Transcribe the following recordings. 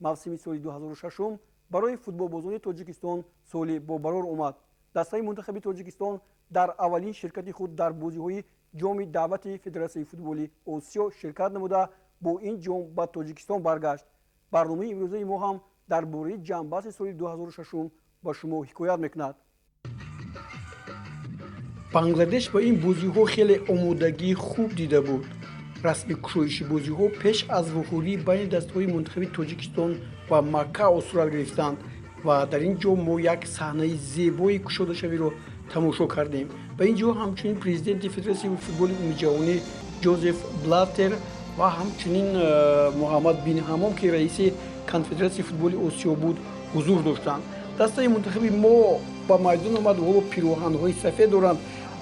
Мавсими соли 2006 барои футболбозони Тоҷикистон соли бобарор омад. Дастаи мунтахаби Тоҷикистон дар аввалин ширкати худ дар бозиҳои ҷоми даъвати Федератсияи футболи Осиё ширкат намуда, бо ин ҷом ба Тоҷикистон баргашт. Барномаи имрӯзаи мо ҳам дар бораи ҷамъбасти соли 2006 ба шумо ҳикоят мекунад. Бангладеш ба ин бозиҳо хеле омодагии хуб дида буд. Расми кушоиши бозиҳо пеш аз вохӯрии байни дастаҳои мунтахаби Тоҷикистон ва Макао сурат гирифтанд ва дар ин ҷо мо як саҳнаи зебои кушодашавиро тамошо кардем. Ба ин ҷо ҳамчунин президенти Федератсияи футболи умумиҷаҳонӣ Ҷозеф Блаттер ва ҳамчунин Муҳаммад бин Ҳамом, ки раиси Конфедератсияи футболи Осиё буд, ҳузур доштанд. Дастаи мунтахаби мо ба майдон омад. Ҳоло пироҳанҳои сафед доранд.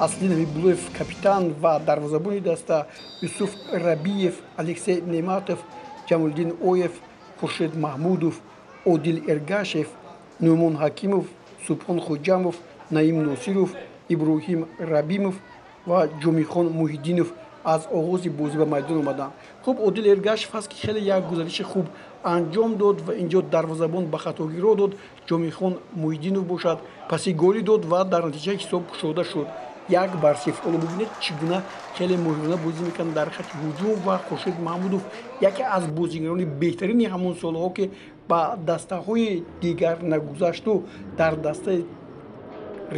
Аслидин Ҳабибуллоев, капитан ва дарвозабони даста, Юсуф Рабиев, Алексей Нематов, Ҷамолиддин Оев, Хуршед Маҳмудов, Одил Эргашев, Нуъмон Ҳакимов, Субҳон Хоҷамов, Наим Носиров, Иброҳим Рабимов ва Ҷомихон Муҳиддинов аз оғози бозӣ ба майдон омаданд. Хуб, Одил Эргашев аст, ки хеле як гузариши хуб анҷом дод ва инҷо дарвозабон ба хатогӣ роҳ дод. Ҷомихон Муҳиддинов бошад, паси голӣ дод ва дар натиҷа ҳисоб кушода шуд, 1-0. Ҳоло бубинед, чӣ гуна хеле моҳирона бозӣ мекунад дар хати ҳуҷум. Ва Хуршед Маҳмудов, яке аз бозигарони беҳтарини ҳамон солҳо, ки ба дастаҳои дигар нагузашту дар дастаи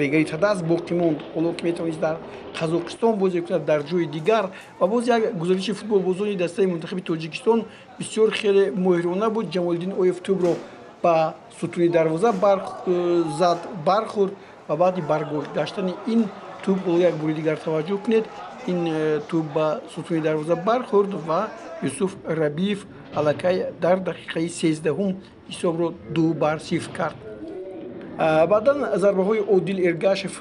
Регари Тадас боқӣ монд, ҳоло ки метавонист дар Қазоқистон бозӣ кунад, дар ҷои дигар. Ва боз як гузариши футболбозони дастаи мунтахаби Тоҷикистон бисёр хеле моҳирона буд. Ҷамолиддин Оев тӯбро ба сутуни дарвоза зад, бархӯрд ва баъди баргаштани ин тӯб, ҳоло як бори дигар таваҷҷӯҳ кунед, ин тӯб ба сутуни дарвоза бархӯрд ва Юсуф Рабиев аллакай дар дақиқаи 13-ум ҳисобро 2-0 кард. Баъдан зарбаҳои Одил Эргашев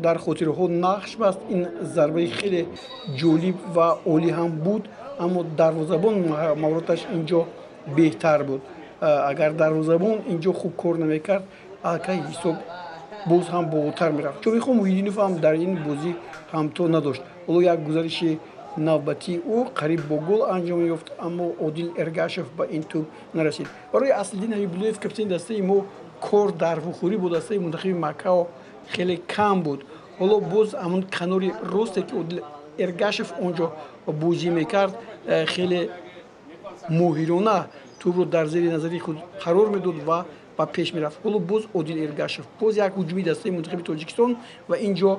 дар хотираҳо нақш баст. Ин зарбаи хеле ҷолиб ва олӣ ҳам буд, аммо дарвозабон маҳораташ ин ҷо беҳтар буд. Агар дарвозабон ин ҷо хуб кор намекард, аллакай ҳисоб боз ҳам болотар мерафт. Ҷомихон Муҳиддинов ҳам дар ин бозӣ ҳамто надошт. Ҳоло як гузариши навбатии ӯ қариб бо гол анҷом ёфт, аммо Одил Эргашев ба ин тӯб нарасид. Барои Аслиддин Ҳабибуллоев, капитани дастаи мо, кор дар вухӯрӣ бо дастаи мунтахаби Макао хеле кам буд. Ҳоло боз ҳамон канори росте, ки Одил Эргашев он ҷо бозӣ мекард, хеле моҳирона тӯбро дар зери назари худ қарор медод ва ба пеш мерафт. Ҳоло боз Одил Эргашев, боз як ҳуҷуми дастаи мунтахаби Тоҷикистон ва ин ҷо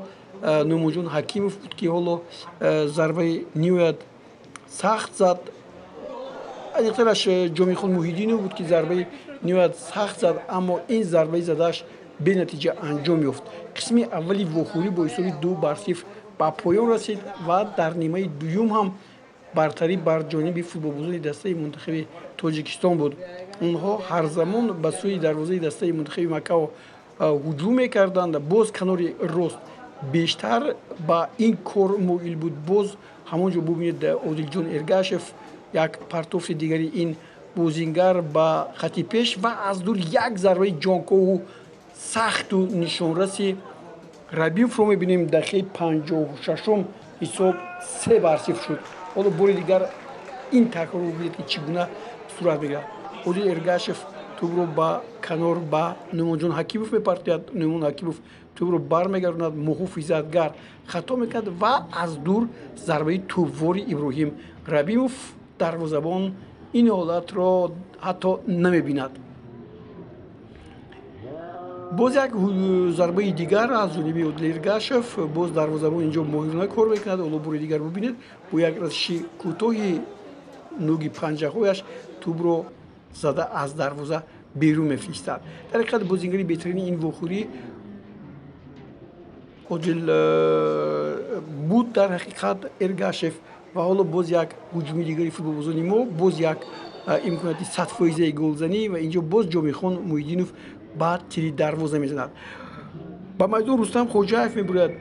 Нуъмонҷон Ҳакимов буд, ки ҳоло зарбаи ниҳоят сахт зад. Аниқтараш, Ҷомихон Муҳиддинов буд, ки зарбаи ниҳоят сахт зад, аммо ин зарбаи задааш бенатиҷа анҷом ёфт. Қисми аввали вохӯрӣ бо ҳисоби 2-0 ба поён расид ва дар нимаи дуюм ҳам бартарӣ бар ҷониби футболбозони дастаи мунтахаби Тоҷикистон буд. Онҳо ҳар замон ба сӯи дарвозаи дастаи мунтахаби Макао ҳуҷум мекарданд. Боз канори рост бештар ба ин кор моил буд. Боз ҳамон ҷо бубинед, Одилҷон Эргашев, як партофти дигари ин бозингар ба хати пеш ва аз дур як зарбаи ҷонкоҳу сахту нишонраси Рабимовро мебинем. Дақиқаи 56-ум ҳисоб 3-0 шуд. Ҳоло бори дигар ин такрорро бибинед, ки чӣ гуна сурат мегирад. Одил Эргашев тӯбро ба канор ба Нуъмонҷон Ҳакимов мепартояд. Нуъмон Ҳакимов тӯбро бармегардонад, муҳофизатгар хато мекунад ва аз дур зарбаи тӯбвори Иброҳим Рабимов, дарвозабон ин ҳолатро ҳатто намебинад. Боз як зарбаи дигар аз ҷониби Одил Эргашев, боз дарвозабон инҷо моҳирона кор мекунад. Ҳоло бори дигар бубинед, бо як расиши кӯтоҳи нӯги панҷаҳояш тӯбро зада аз дарвоза берун мефиристад. Дар ҳақиқат, бозингари беҳтарини ин вохӯрӣ Одил буд, дар ҳақиқат Эргашев. Ва ҳоло боз як ҳуҷуми дигари футболбозони мо, боз як имконияти садфоизаи голзанӣ ва инҷо боз Ҷомихон Муҳиддинов ба тири дарвоза мезанад. Ба майдон Рустам Хоҷаев мебурад,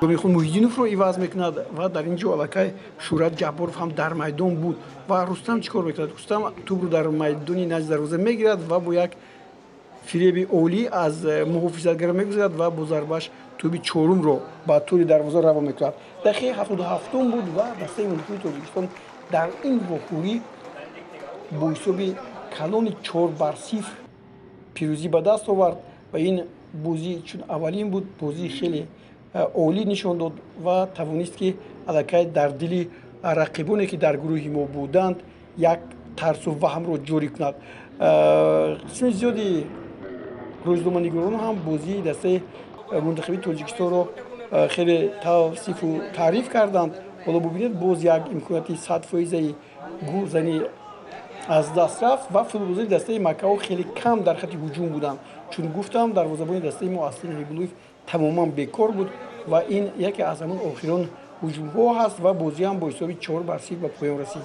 Ҷомихон Муҳиддиновро иваз мекунад ва дар ин ҷо аллакай Шӯҳрат Ҷабборов ҳам дар майдон буд. Ва Рустам чӣ кор мекунад? Рустам тӯбро дар майдони назди дарвоза мегирад ва бо як фиреби олӣ аз муҳофизатгар мегузарад ва бо зарбааш тӯби чорумро ба тӯри дарвоза равон мекунад. Дақиқаи 77-ум буд ва дастаи мунтахаби Тоҷикистон Дар ин вохӯрӣ бо ҳисоби калони 4-0 пирӯзӣ ба даст овард ва ин бозӣ, чун аввалин буд, бозии хеле олӣ нишон дод ва тавонист, ки аллакай дар дили рақибоне, ки дар гурӯҳи мо буданд, як тарсу ваҳмро ҷорӣ кунад. Қисми зиёди рӯзноманигорон ҳам бозии дастаи мунтахаби Тоҷикистонро хеле тавсифу таъриф карданд. Ҳоло бубинед, боз як имконияти 100-фоизаи голзанӣ аз даст рафт ва футболбозони дастаи Макао хеле кам дар хати ҳуҷум буданд, чун гуфтам, дарвозабони дастаи мо Аслин Ҳабибуллоев тамоман бекор буд ва ин яке аз ҳамон охирон ҳуҷумҳо ҳаст ва бозиам бо ҳисоби 4-0 ба поён расид.